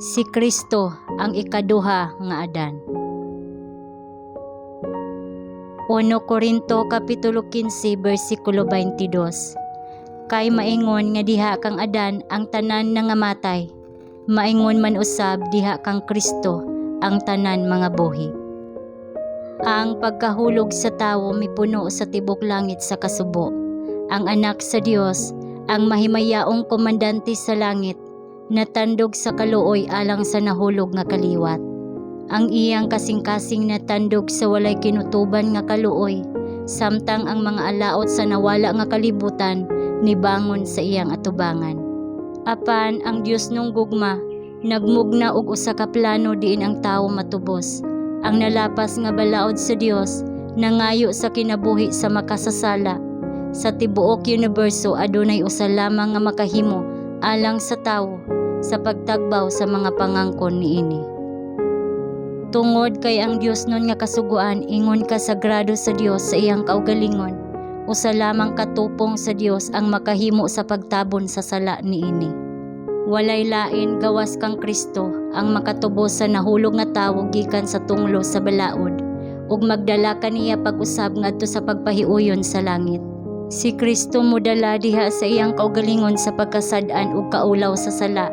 Si Kristo ang ikaduha nga Adan. 1 Korinto kapitulo 15 bersikulo 22. Kay maingon nga diha kang Adan ang tanan nangamatay, maingon man usab diha kang Kristo ang tanan mangabuhi. Ang pagkahulog sa tawo mipuno sa tibok langit sa kasubo. Ang anak sa Dios, ang mahimayaong komandante sa langit, natandog sa kaluoy alang sa nahulog nga kaliwat. Ang iyang kasing-kasing natandog sa walay kinutuban nga kaluoy, samtang ang mga alaot sa nawala nga kalibutan nibangon sa iyang atubangan. Apan ang Dios nung gugma nagmugna og usa ka plano diin ang tawo matubos. Ang nalapas nga balaod sa Dios nangayo sa kinabuhi sa makasasala. Sa tibuok universo, adunay usa lamang nga makahimo alang sa tawo sa pagtagbaw sa mga pangangkon niini. Tungod kay ang Dios nun nga kasuguan ingon ka sagrado sa Dios sa iyang kaugalingon, usa lamang ka tupong sa Dios ang makahimo sa pagtabon sa sala niini. Walay lain gawas kang Kristo ang makatubos sa nahulog nga tawo gikan sa tunglo sa balaod ug magdala kaniya pag-usab ngadto sa pagpahiuyon sa langit. Si Kristo modala diha sa iyang kaugalingon sa pagkasad-an ug kaulaw sa sala.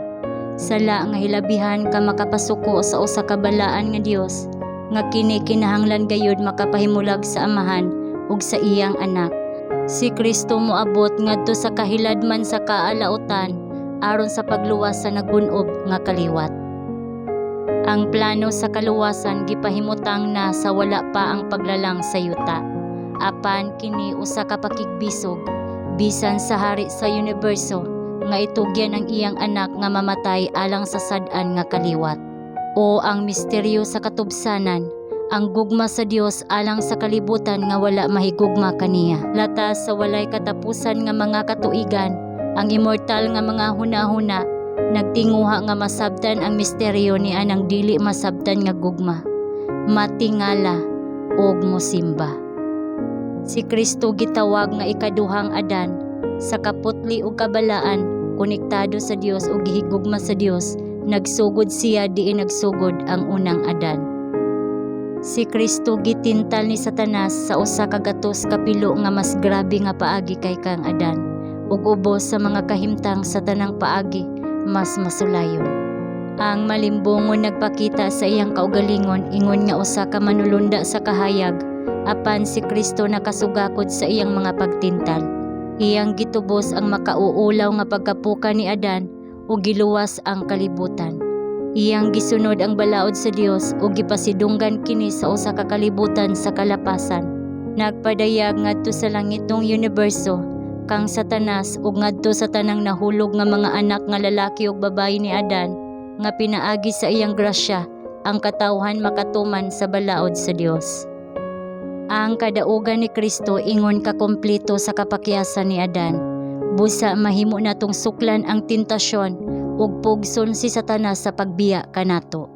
Sala nga hilabihan ka makapasuko sa usa ka balaan nga Dios nga kini kinahanglan gayud makapahimulag sa Amahan ug sa iyang Anak. Si Kristo moabot ngadto sa kahiladman sa kaalautan aron sa pagluwas sa naggun-ob nga kaliwat. Ang plano sa kaluwasan gipahimutang na sa wala pa ang paglalang sa yuta. Apan kini usa ka pakigbisog bisan sa hari sa universo nga itugyan ang iyang anak nga mamatay alang sa sad-an nga kaliwat. O ang misteryo sa katubsanan, ang gugma sa Dios alang sa kalibutan nga wala mahigugma kaniya. Latas sa walay katapusan nga mga katuigan, ang immortal nga mga hunahuna nagtinguha nga masabtan ang misteryo ni anang dili masabtan nga gugma. Matingala og mosimba. Si Kristo gitawag nga ikaduhang Adan sa kaputli ug kabalaan, konektado sa Dios ug gihigugma sa Dios, nagsugod siya diin nagsugod ang unang Adan. Si Kristo gitintal ni Satanas sa usa ka gatos kapilo nga mas grabe nga paagi kay kang Adan ug ubos sa mga kahimtang sa tanang paagi mas masulayon. Ang malimbongon nagpakita sa iyang kaugalingon ingon nga usa ka manulunda sa kahayag, apan si Kristo nakasugakod sa iyang mga pagtintal. Iyang gitubos ang makauulaw nga pagkapuka ni Adan ug giluwas ang kalibutan. Iyang gisunod ang balaod sa Dios ug gipasidunggan kini sa usa ka kalibutan sa kalapasan. Nagpadayag ngadto sa langitnong universo kang Satanas ug ngadto sa tanang nahulog nga mga anak nga lalaki ug babayi ni Adan nga pinaagi sa iyang grasya ang katawhan makatuman sa balaod sa Dios. Ang kadaugan ni Kristo ingon ka kompleto sa kapakyasan ni Adan. Busa mahimo natong suklan ang tentasyon ug pugson si Satanas sa pagbiya kanato.